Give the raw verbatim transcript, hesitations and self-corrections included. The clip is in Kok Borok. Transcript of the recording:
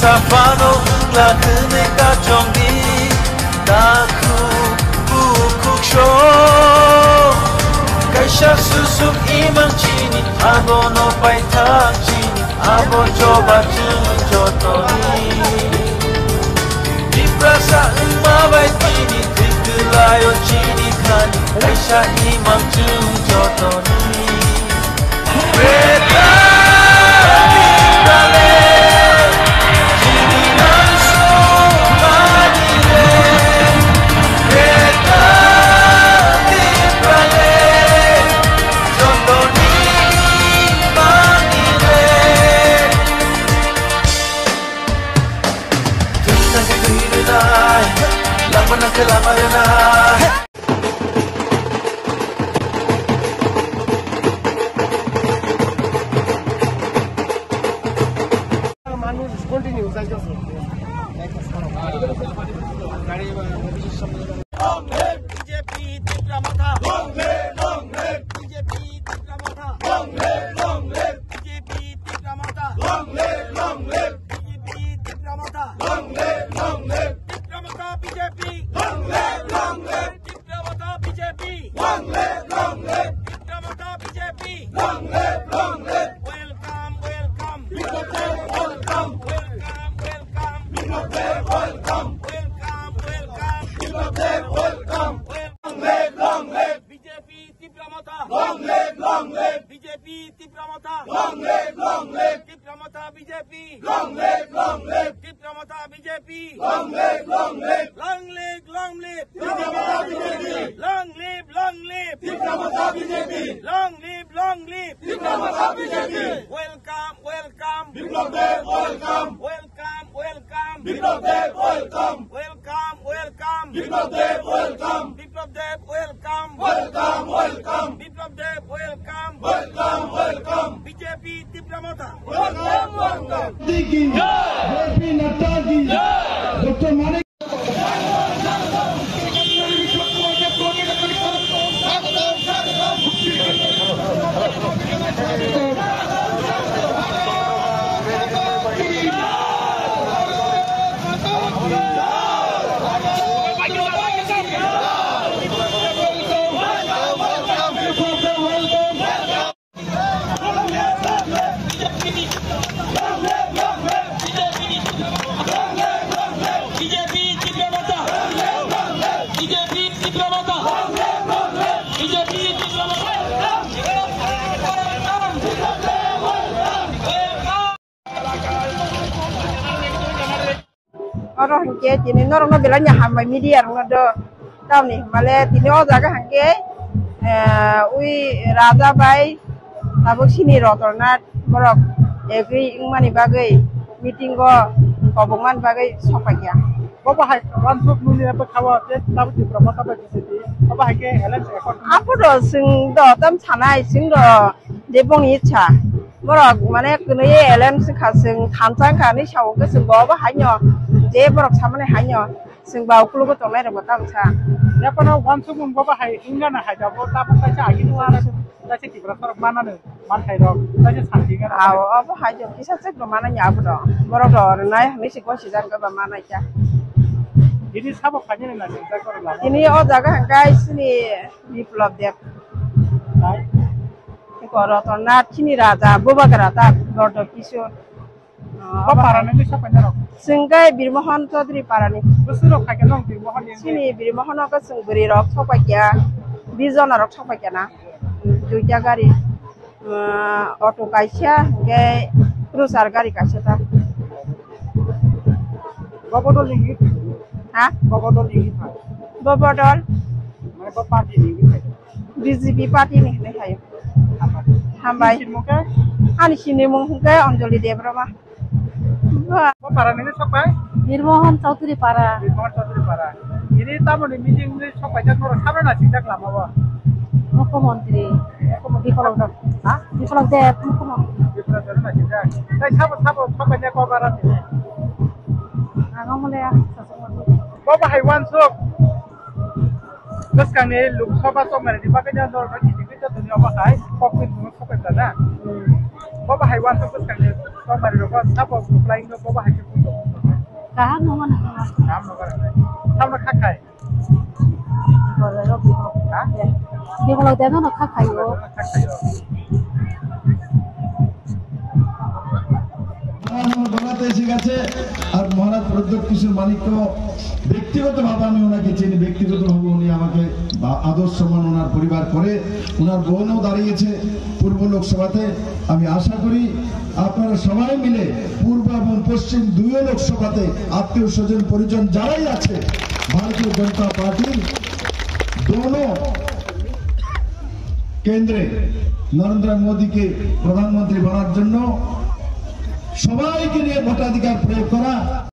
Phano wngla hwnwi kachongdi, takhuk bukhuk song. Kaisa susuk imang chini, abono paithak chini, abo choba chwng jotoni. Tiprasa wngma bai tini thwi kwlaio chini thani, kaisa imang chwng jotoni. Manus continue, jai jai. B J P Tipra Motha. Long live, long live. B J P Tipra Motha. Long live, long live. B J P Tipra Motha. Long live, long live. B J P Tipra Motha. Long live, long live. Tipra Motha B J P. Long live, long live. Tipra Motha B J P. Long live, long live. Tipra Motha B J P. Long live, long live. Welcome, welcome. Biplab Deb, welcome. Welcome, welcome. Biplab Deb, welcome. Welcome, welcome. Biplab Deb, welcome. Wel- Long live, long live. B J P Tipra Motha. Long live, long live. B J P Tipra Motha. Long live, long live. Tipra Motha B J P. Long live, long live. Tipra Motha B J P. Long live, long live. Long live, long live. Tipra Motha B J P. Long live, long live. Tipra Motha B J P. Long live, long live. Tipra Motha B J P. Welcome, welcome. Biplab Deb, welcome. Welcome, welcome. Biplab Deb, welcome. Welcome, welcome. Biplab Deb, welcome. Biplab Deb, welcome. Welcome, welcome. Biplab Deb, welcome. Welcome, welcome. B J P Tipra Motha. Welcome, welcome. Diki. Jai. J P Nadda ki. Jai. Doctor Manik. Oro hinkhe tini norokno belai ni hambai media rokno do. Tamni hwnmale tini o jaga hinkhe, eh, ui Raja bai tabuk sini Rotornath borok agree wngmani bagwi meeting o kobokmani bagwi sokphaikha. Bobo hai wansuk nini abo khawa je tabuk Tipra Motha bai B J P. Bobo hai khe alliance accord. Apo do chwng do tam sanai chwng do je bongni ichha. Borok mane kwnwi alliance kha chwng thansa wngkha hinwi sa hwnkhe chwng bo obo haino je borok samani haino chwng ba ukulugo tongnai rokbo tamo sa. Yaphano wansukmung bobo hai wngya na hai jabo tabuk kaisa agini wansuk kaisa Tiprasa rok manano manthai rok kaisa santi wngya na. Aw, obo hai jabo kisa chwk rok mananya abo rok. Borok rok rwnai hinwi se gosijak wngkha ba manai kha. Tini sabo khainani na sinta korok lama. Tini o jaga hwnkhe sini Biplab Deb. Hai. Eko Rotornath chini raja, Bubagra ta, Dordo Kishore. Bo para nini sopai norok? Chwng khe Birmohon Chaudhary parani. Bwswk rok khai khe nong Birmohon ni? Chini Birmohon o khe chwng bwrwi rok sopai kya, bis jona rok sopai kya na. Duita gari, ah, auto kaisa, hwnkhe Cruiser gari kaisa ta. Bo bodol ni hi? Ha? Bo bodol ni hi pha? Bo bodol? Mane bo party ni hi pha? B J P party ni hinwi hai. Hambai. Hambai. Ani sinimung khe? Ani sinimung hwnkhe Anjali Debbarma. Ba. Bo para nini sokpai? Birmohon Chaudhary para. Birmohon Chaudhary para. Ini tamoni meeting ni sokpai jak norok sabra na singjak lama bo? Mukhyamantri. Mukhyamantri. Biplab Deb. Ha? Biplab Deb, Mukhyamantri. Biplab Deb na singjak. Tai sabo sabo sokpai ne ko bara ni? Ang mole ya, sasok. Bo bahai wansuk. Bwskangni Lok Sabha chongmani ni bagwi no norok no kiting khe jotoni omo hai kok bai mung sopai da na. Bo bahai wansuk bwskangni chongmani rok sabo kwplai wngkha bo bahai khe bujo. Kaham no mano. Kaham no mano. Kaham no khakhai. Bibolo de no khakhai o. আমার বাংলাদেশে গেছে। আর মহারাজ প্রদ্যোৎ কিশোর মাণিক্য, ব্যক্তিগতভাবে আমি ওনাকে চিনি, ব্যক্তিগতভাবে উনি আমাকে বা-, আদর সম্মান ওনার পরিবার করে, ওনার বোনও দাঁড়িয়েছে পূর্ব লোকসভাতে। আমি আশা করি আপনারা সবাই মিলে পূর্ব এবং পশ্চিম দুইও লোকসভাতে আত্মীয় স্বজন পরিজন যারাই আছে, ভারতীয় জনতা পার্টির দোনো কেন্দ্রে নরেন্দ্র মোদীকে প্রধানমন্ত্রী বানার জন্য সবাইকে নিয়ে ভোটাধিকার প্রয়োগ করা।